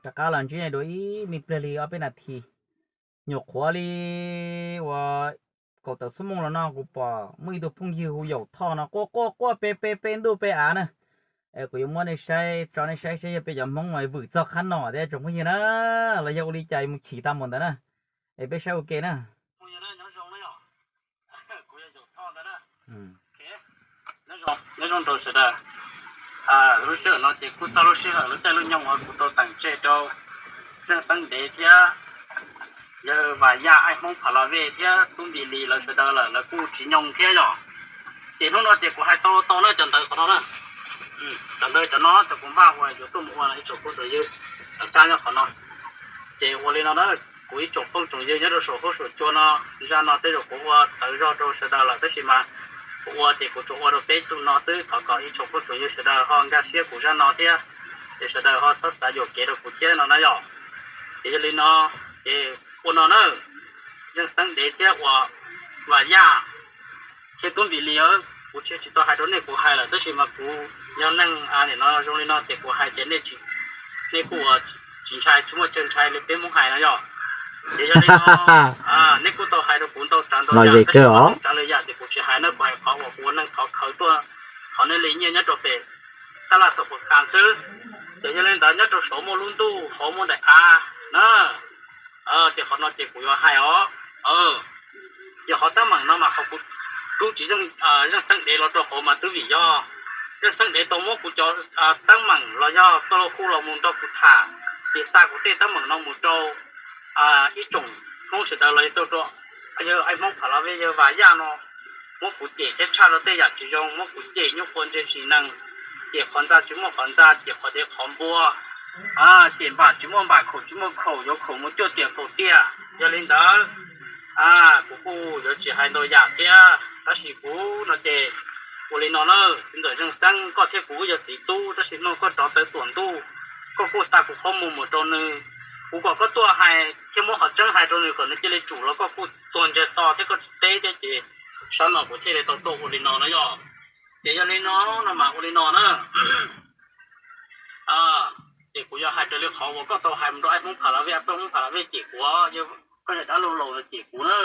Rov qab los ntsib nej dua ib me pliag li ob peb nas this. Nyuam qhuav li uas kaum tawm xuab moos los no kuv pom muaj ib tug phooj ywg hu Yaum Thoj no quaj quaj quaj pe pe pe ntuj pe av na. Es kuv yuav muab nej saib, tso nej saib saib yog peb cov Hmoob mas vwm txog qhab no thiab tsoom phooj ywg na, los yog ua li cas mus chim tau npaum ntawd na. Es peb saib ua ke na. Kuv yog Yaum Thoj ntawd na. Nyob zoo rau sawv daws. Lub sij hawm no ces kuj txog lub sij hawm lub caij lub nyoog uas kuv tau teem tseg rau Zeej Xeeb Dev thiab yawg Vam Yaj, Aib Hmoob Pha La Vej thiab Tub Npis Lis lawv sawv daws lawm, lawv kuj tsis nyoog thiab yom. Ces hnub no ces kuv hais tau tau na cov ntawv qhov no na. Cov ntawv cov no cov kuv npaj uas yuav tuaj mus ua no ib tsoom phooj tsoom ywg, kab nyob qhov no. Ces ua li no na, kuv ib tsoom phooj tsoom ywg nyob rau saum huab saum cua no, zaj no tej zaum kuv ua txawv zog rau sawv daws lawm tab sis mas kuv ua ces kuv tsuas ua rau peb tug no xwb, thov kom ib tsoom phooj tsoom ywg sawv daws ho nkag siab kuv zaj no thiab, ces sawv daws ho txhob xav yuam kev rau kuv thiab no na yom. Ces yog li no, ces ua no na, Zeej Xeeb Dev thiab uas Vam Yaj thiab Tub Npis Lis, kuv tsis tsis tau hais rau nej kuv hais lawm tab sis mas kuv yog neeg nim no zoo li no ces kuv hais ces nej kuj tsis ntshai, tsis muaj chaw ntshai li peb Hmoob hais no yom. Ces yog li no, nej kuj tau hais rau kuv ntau tsav ntau yam tab sis tsav li yam ces kuv tsis hais na, kuv hais qhov uas kuv ua neeg thov khawv tuaj qhov nej li nyiaj nyob rau pem tab laj xaum pus qas xwb. Ces yog li ntawd nyob rau saud muaj lub ntuj hauv muaj daim av na. Ces qhov no ces kuv yuav hais os. Yog qhov teeb meem no mas qhov kuv rub tsis Zeej Xeeb Dev los rau hauv mas twb vim yog Zeej Xeeb Dev tau muab kuv cov teeb meem los yog tau hu los mus nrog kuv tham, ces xa kuv tej teeb meem no mus rau ib tsoom Hmoob sawv daws los yog rau yawg Aib Hmoob Pha La Vej, yawg Vam Yaj no muab kuv cem thiab tshaj rau tej yam tsis zoo, muab kuv cem nyuj qhuav ntse tsis nees, cem qhov ntxa tsis muaj qhov ntxa, cem qhov dev qhov npua, cem npam tsis muaj npam, khaum tsis muaj khaum, yuav khaum mus cuaj tiam kaum tiam. Yog li ntawd, kuv kuj yuav tsis hais ntau yam thiab tab sis kuv no ces ua li no na, txiv ntxawm Zeej Xeeb, koj thiab kuv wb yog txiv tub tab sis no koj rov tawv tuam ntuj, koj kuj xa kuv qhob muag mus rau nws. Kuv kom koj tuaj hais thiab muab qhov tseeb hais rau nws kom nws cia li tsum los koj kuj tuag ntsiag to thiab koj tsis teb thiab ces sab no kuv thiaj li tau tuaj ua li no na yom. Ces yog li no no mas ua li no na. Ces kuv yuav hais raws li qhov uas koj tau hais mus rau Aib Hmoob Pha La Vej, Aib Hmoob Pha La Vej cem kuv, yawg koj yawg dab laug laus cem kuv na.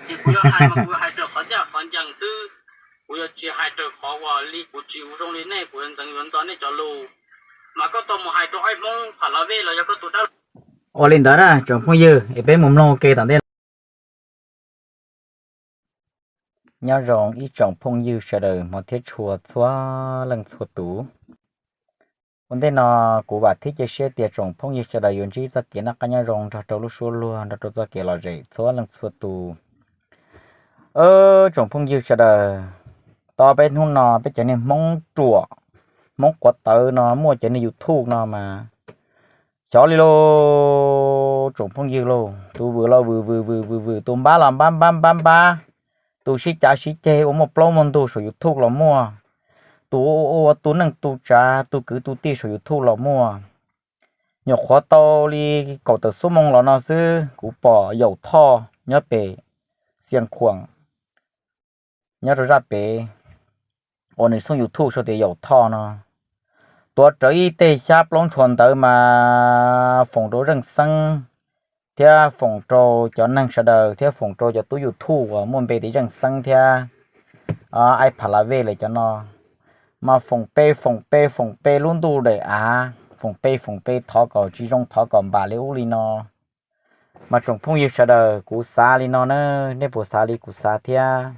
Ces kuv yuav hais mas kuv yuav hais raws qhov ncaj qhov ncees xwb, kuv yuav tsis hais raws qhov uas li kuv tsis ua zoo li nej, kuv yuav ntxeev yuav ntxo nej cov lus. Mas koj tau mus hais rau Aib Hmoob Pha La Vej los yog koj tus dab laug. Ua li ntawd na tsoom phooj ywg es peb mus mloog ua ke tom ntej. Nyob zoo ib tsoom phooj ywg sawv daws hmov thiab tshua txhua leej txhua tus. Ua ntej no kuv vam thiab cia siab tias tsoom phooj ywg sawv daws yuav ntsib txoj kev noj qab nyob zoo nrog rau lub suab luag nrog rau txoj kev lom zem txhua leej txhua tus. Tsoom phooj ywg sawv daws, tau peb hnub no peb cov niag Hmoob ruam, Hmoob quav tawv no muaj cov niag YouTube no mas xyov li lauj. Tsoom phooj ywg lauj, tus vwm los vwm vwm vwm vwm vwm, tus npab los npab npab npab npab, tus sib cav sib ceg ua muaj plaub muaj ntug saum YouTube los muaj, tus ua ua tu neej tu tsav tu kwv tu tij saum YouTube los muaj. Nyuam qhuav tau li kaum tawm xuab moos los no xwb kuv pom Yaum Thoj nyob pem Xiav Khuam, nyob rau zaj pem uas nws xub YouTube sau tias Yaum Thoj no, tuav rawv ib teg xyab plaub ntshua ntawv mas foom rau Zeej Xeeb thiab foom rau cov neeg sawv daws thiab foom rau cov tub YouTube uas muaj npe tias Zeej Xeeb thiab Aib Pha La Vej lawm cov no, mas foom pe foom pe foom pe lub ntuj daim av, foom pe foom pe thov kom tsis zoo thov kom npam li ub li no. Mas tsoom phooj ywg sawv daws, kuv xav li no na, nej puas xav li kuv xav thiab?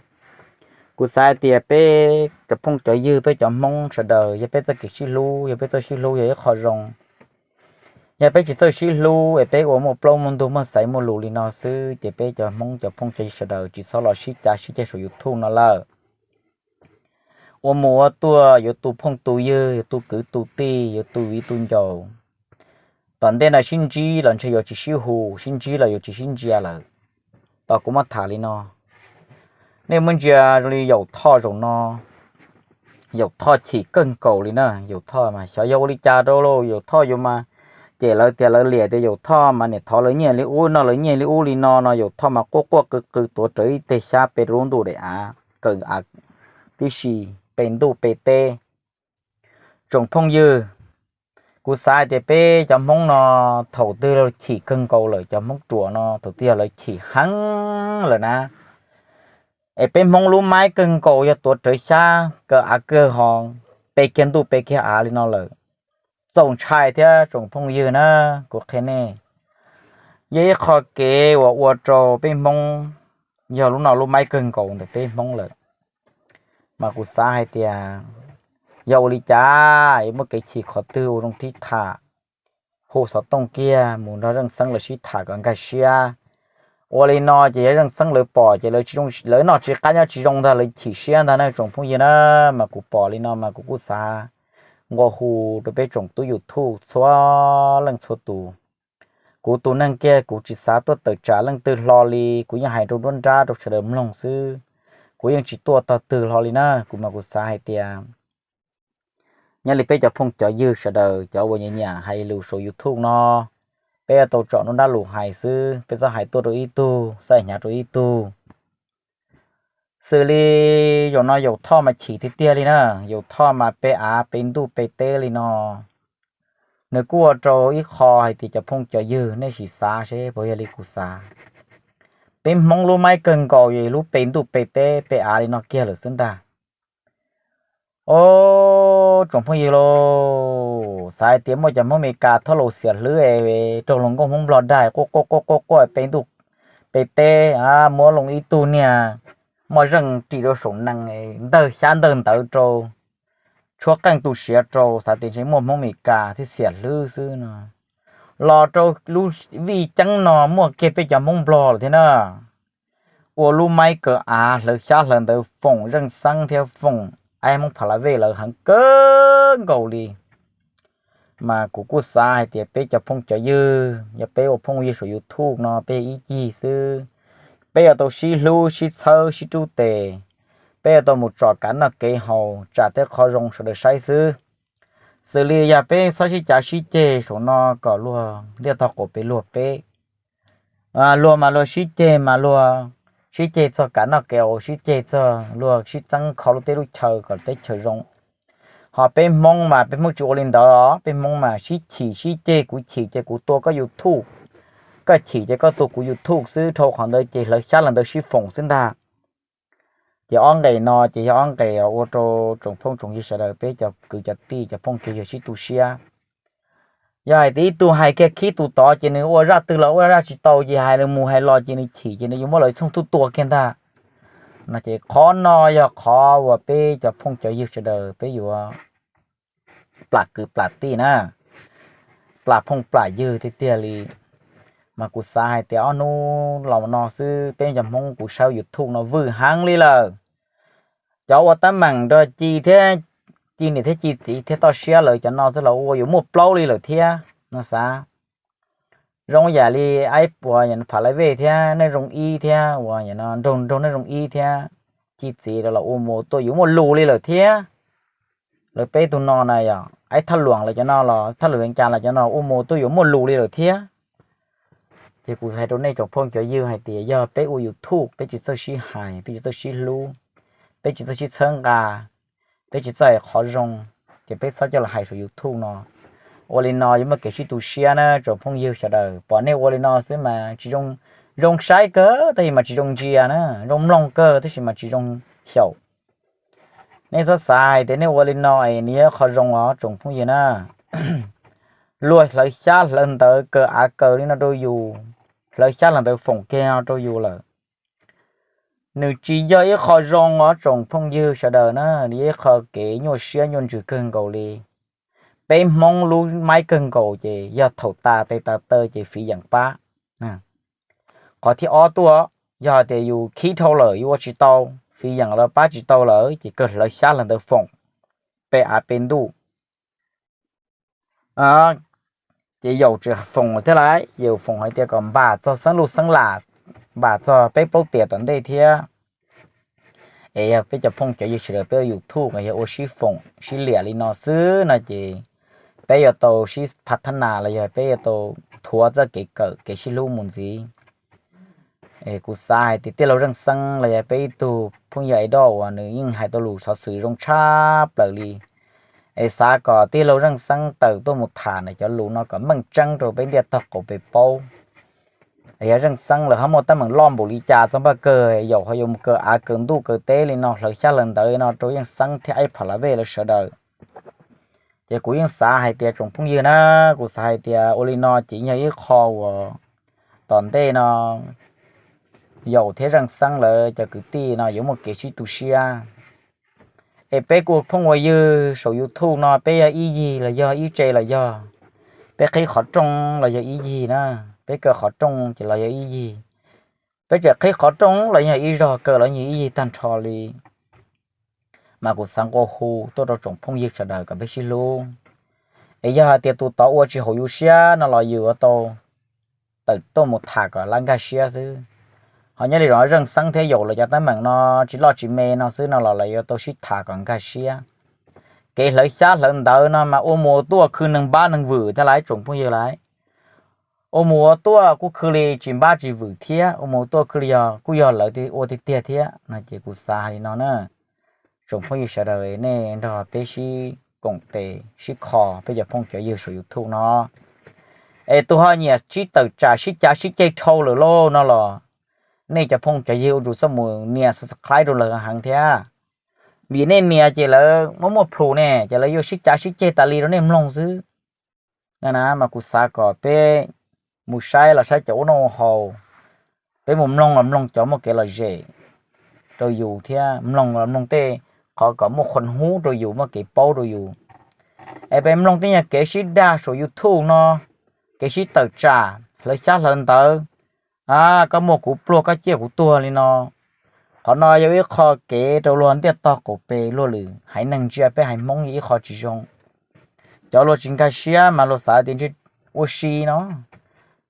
Kuv xav hais tias peb cov phooj cov ywg, peb cov Hmoob sawv daws, yog peb txoj kev sib hlub, yog peb txawj sib hlub yog ib qho zoo. Yog peb tsis txawj sib hlub es peb ua muaj plaub muaj ntug muaj xaiv muaj lus li no xwb ces peb cov Hmoob cov phooj cov ywg sawv daws tsis txhob los sib cav sib ceg saum YouTube no lawm. Ua mus ua tuaj yuav tu phooj tu ywg, yuav tu kwv tu tij, yuav tu viv tu ncaus, tom ntej no sib ntsib los ntshe yuav tsis sib hu, sib ntsib los yuav tsis sib ntsia lawm. Tos kuv muab tham li no, nej muab ntsia zoo li Yaum Thoj zaum no, Yaum Thoj chim kawg nkaus li na. Yaum Thoj mas xyov yog ua li cas rau lauj, Yaum Thoj yuav mas cem lawv tias lawv liam tias Yaum Thoj mas niam thov lawv nyiaj li ub noj lawv nyiaj li ub li no no, Yaum Thoj mas quaj quaj qw qw tuav rawv ib teg xyab pe rau lub ntuj daim av, kawm av tib si, pe ntuj pe teb. Tsoom phooj ywg, Kuv xav hais tias peb cov Hmoob no thaum twg lawv chim kawg nkaus lawm, cov Hmoob ruam no thaum twg yog lawv chim heev lawm na, es peb Hmoob lub maib kawg nkaus yog tuav rawv xyab kaw av kawg ho pe kiag ntuj pe kiag av li no lawm. Txaus ntshai thiab tsoom phooj ywg na, kuv qhia nej, yog ib qho kev uas ua rau peb Hmoob yog lub no lub maib kawg nkaus ntawm peb Hmoob lawm. Mas kuv xav hais tias yog ua li cas yuav muaj kev chim qhov twg ua zoo thib tham, hu xov tooj kiag mus nrog Zeej Xeeb lawv sib tham kom nkag siab. Ua li no ces yog Zeej Xeeb lawv pom ces lawv noj tsis qab nyob tsis zoo ntag, lawv chim siab ntag na tsoom phooj ywg na. Mas kuv pom li no mas kuv kuj xav nqua hu rau peb tsoom tub YouTube txhua leej txhua tus. Kuv tus neeg kiag kuv tsis xav tuaj tawm tsam leej twg hlo li, kuv yeej hais rau nruab nrab rau sawv daws mloog xwb. Kuv yeej tsis tuaj tog twg hlo li na, kuv mas kuv xav hais tias nyob li peb cov phooj cov ywg sawv daws cov uas nyiam nyiam hais lus saum YouTube no, peb yuav tau tsom nruab nrab lus hais xwb, peb txhob hais tuaj rau ib tug, txhob hnyav rau ib tug. Xws li zaum no Yaum Thoj mas chim tiag tiag li na, Yaum Thoj mas pe av pe ntuj pe teb li no. Nws kuj ua rau ib qho hais tias cov phooj cov ywg nej sim xav seb puas yog li kuv xav. Peb Hmoob lub maib kawg nkaus yog lub pe ntuj pe teb pe av li no kiag lawm xwb ntag. Os, tsoom phooj ywg lauj, xav hais tias muaj cov Hmoob Amelikas thob laus xiam hlwb es raug luag nkauj Hmoob Nplog daig quaj quaj quaj quaj quaj pe ntuj pe teb, muab loo ib tug niag moj zeej ris rau saum nees, ntawg xyab ntawg ntawv rau, tshuab qeej tu siav rau, xav tias ntshe muaj Hmoob Amelikas thiab xiam hlwb xwb no. Los rau lub vij ceeb no muaj kiag peb cov Hmoob Nplog lawm thiab na. Ua lub maib kaw av hlawv xyab hlawv ntawv foom Zeej Xeeb thiab foom Aib Hmoob Pha La Vej lawv heev kawg nkaus li. Mas kuv kuj xav hais tias peb cov phooj cov ywg, yog peb ua phooj ywg saum YouTube no peb yog ib cig xwb, peb yuav tau sib hlub sib txhawb sib rub tes, peb yuav tau mus tsom kav noj kev haus tsam tej qhov zoo sawv daws saib xwb. Xws li yog peb txhob sib cav sib ceg saum no kom luag liaj tog quas pem luag peb. Luag mas luag sib ceg mas luag sib ceg txog kav noj kev haus, sib ceg txog luag sib txeeb kho lub teb lub chaw kom teb chaws zoo. Ho peb Hmoob mas peb Hmoob tsis ua li ntawd os, peb Hmoob mas sib chim sib ceg, kuv chim ces kuv tua koj YouTube, koj chim ces koj tua kuv YouTube xwb, dhau qhov ntawd ces hlawv xyab hlawv ntawv sib foom xwb ntag. Ces ob nqe no ces yog ob nqe ua rau tsoom phooj tsoom ywg sawv daws peb cov kwv cov tij cov phooj cov ywg sib tu siab. Yog hais tias ib tug hais kiag khib tus tod ces nws ua zaj twg los ua zaj tsis tau, ces hais mus hais los ces nws chim ces nws yuav muab lawv txhooj tuaj tua kiag ntag. No ces qhov no yog qhov uas peb cov phooj cov ywg sawv daws peb yuav plam kwv plam tij na, plam phooj plam ywg tiag tiag li. Mas kuv xav hais tias ob hnub los no xwb peb cov Hmoob kuv saib YouTube no vwm heev li lawm. Cov ua teeb meem nrog Ci thiab, Ci niam thiab Ci txiv thiab toj siab lawv cov no xwb los ua yuav muaj plaub li lawm thiab no xav. Zoo yam li Aib Pha La Vej thiab Neej Zoo Ib thiab uas nraug nraug Neej Zoo Ib thiab Ci txiv los ua mus tuaj yuav muaj lus li lawm thiab. Lawv peb tug no na yog Aib Thaj Luam lawv cov no los Thaj Luam Vees Cas lawv cov no ua mus tuaj yuav muaj lus li lawm thiab. Ces kuv hais rau nej cov phooj cov ywg hais tias yog peb ua YouTube peb tsis txawj sib hais, peb tsis txawj sib hlub, peb tsis txawj sib txhawb nqa, peb tsis txawj hais qhov zoo, ces peb txhob coj los hais saum YouTube no. Ua li no yuav muaj kev sib tu siab na tsoom phooj ywg sawv daws. Pom nej ua li no xwb mas tsis zoo, zoo saib kawg tab sis mas tsis zoo ntsia na, zoo mloog kawg tab sis mas tsis zoo xyaum. Nej txhob xav hais tias nej ua li no es nws yog qhov zoo os tsoom phooj ywg na. Luag hlawv xyab hlawv ntawv kaw av kaw li no rau yus, hlawv xyab hlawv ntawv foom kiag no rau yus lawm, nws tsis yog ib qho zoo os tsoom phooj ywg sawv daws na, nws yog ib qho kev nyuaj siab nyuaj ntsws kawg nkaus li. Peb Hmoob lub maib kawg nkaus ces yog thaum tas tes tas taw ces fiv yeem pab. Qhov thib ob tuaj, yog hais tias yus khib dhau lawm yus ua tsis tau, fiv yeem los pab tsis tau lawm ces kawg hlawv xyab hlawv ntawv foom pe av pe ntuj. Ces yaum tsis foom thiab lauj, yaum foom hais tias kom npam txog xeeb luj xeeb lam, npam txog peb plaub tiam tom ntej thiab. Es yog peb cov phooj cov ywg sawv daws peb ua YouTube yog ua sib foom sib liam li no xwb no ces peb yuav tau sib pha thab nas los yog peb yuav tau thuav txoj kev kawm kev sib hlub mus ntxiv. Kuv xav hais tias tij laug Zeej Xeeb los yog peb ib tug phooj ywg Aib Doj uas nws yeej hais tau lus xov xwm zoo tshaj plaws li. Es xav kom tij laug Zeej Xeeb tawm tuaj mus tham ntawm cov lus no kom meej tseeb rau peb ntiaj tog qaum pes paub. Yog Zeej Xeeb lawv ho muaj teeb meem loj npaum li cas txog npaj kawg, Yaum ho yuav mus kaw av kaw ntuj kaw teb li no hlawv xyab hlawv ntawv no rau Zeej Xeeb thiab Aib Pha La Vej lawv sawv daws. Ces kuv yeej xav hais tias tsoom phooj ywg na, kuv xav hais tias ua li no ces yog ib qho uas tom ntej no Yaum thiab Zeej Xeeb lawv cov kwv tij no yuav muaj kev sib tu siab. Es peb kuj phooj ua ywg saum YouTube no peb yog ib yig los yog ib tse los yog, peb qhib qhov rooj los yog ib yig na, peb kaw qhov rooj ces los yog ib yig, peb tseem qhib qhov rooj los yog ib zog, kaw los yog ib yig tag nrho li. Mas kuv xav nqua hu tuaj rau tsoom phooj ywg sawv daws kom peb sib hlub. Es yog hais tias tus tod ua tsis haum yus siab no los yus yuav tau tawm tuaj mus tham kom lawv nkag siab xwb. Ho nyob li zos Zeej Xeeb thiab Yaum lawv cov teeb meem no tsis loj tsis me no xwb no los lawv yuav tau sib tham kom nkag siab. Kev hlawv xyab hlawv ntawv no mas ua mus ua tuaj khw neeg npab neeg vwm thiab lawv tsoom phooj ywg lawv. Ua mus ua tuaj kuj khw li tsis npab tsis vwm thiab, ua mus ua tuaj khw li yog kuj yog lawv ua tiag tiag thiab no ces kuv xav hais li no na. Tsoom phooj ywg sawv daws nej nrog peb sib koom tes sib kho peb cov phooj cov ywg saum YouTube no. Es tus ho nyiam sib tawm tsam sib cav sib ceg dhau lawm lauj no los nej cov phooj cov ywg ua tus txhob mus nias subscribe rau lawv heev thiab. Vim nej nias ces lawv muaj muaj plhus ne, ces lawv yuav sib cav sib ceg tas li rau nej mloog xwb. Na mas kuv xav kom peb mus saib los saib cov ua noj ua haus, peb mus mloog los mloog cov muaj kev lom zem rau yus thiab mloog los mloog tej qhov kom muaj qhuas hub rau yus, muaj kev paub rau yus. Es peb mloog tej nyuag kev sib dag saum YouTube no, kev sib tawm tsam hlawv xyab hlawv ntawv, a, koj muaj kuv pluag koj ciaj kuv tuag li no. Qhov no yog ib qho kev rau luag ntiaj tog qaum pes luag lwm haiv neeg ntsia peb haiv Hmoob yog ib qho tsis zoo. Cov luag tsis nkag siab mas luag xav tias ntshe ua si no,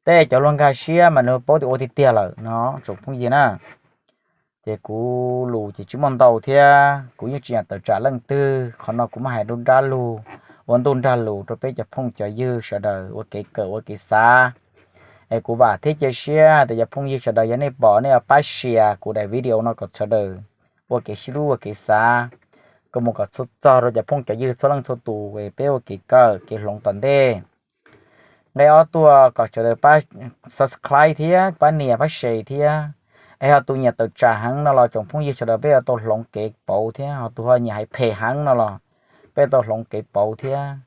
tej cov luag nkag siab mas nws paub tias ua tiag tiag lawm no tsoom phooj ywg na. Ces kuv lus ces tsis muaj ntau thiab kuv yeej tsis yam tawm tsam leej twg, qhov no kuv muab hais nruab nrab lug, ua ntuj nrag lus rau peb cov phooj cov ywg sawv daws ua kev kawm ua kev xav. Es kuv vam thiab cia siab tias cov phooj ywg sawv daws yog nej pom nej yuav pab share kuv daim video no kom sawv daws ua kev sib hlub ua kev xav, kom mus kom txog rau cov phooj cov ywg txhua leej txhua tus es peb ua kev kawm kev hloov tom ntej. Nqe ob tuaj kom sawv daws pab subscribe thiab pab nias pab share thiab. Es ho tus nyiam tawm tsam heev no los tsoom phooj ywg sawv daws peb yuav tau hloov kev pauv thiab, ho tus ho nyiam hais phem heev no los peb tau hloov kev pauv thiab.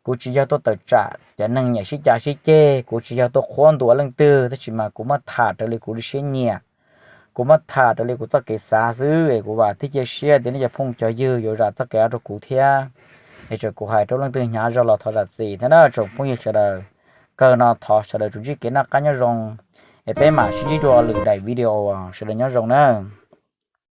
Kuv tsis yog tuaj tawm tsam cov neeg nyiam sib cav sib ceg, kuv tsis yog tuaj qhuab ntuas leej twg, tab sis mas kuv muab tham raws li kuv lub siab nyiam, kuv muab tham raws li kuv txoj kev xav xwb. Es kuv vam thiab cia siab tias nej cov phooj cov ywg yuav zam txoj kev rau kuv thiab. Es txawm kuv hais rau leej twg hnyav zog los thov zam txim thiab na tsoom phooj ywg sawv daws. Kawg no thov sawv daws tsuas ntsib kev noj qab nyob zoo, es peb mam sib ntsib dua lwm daim video, sawv daws nyob zoo na.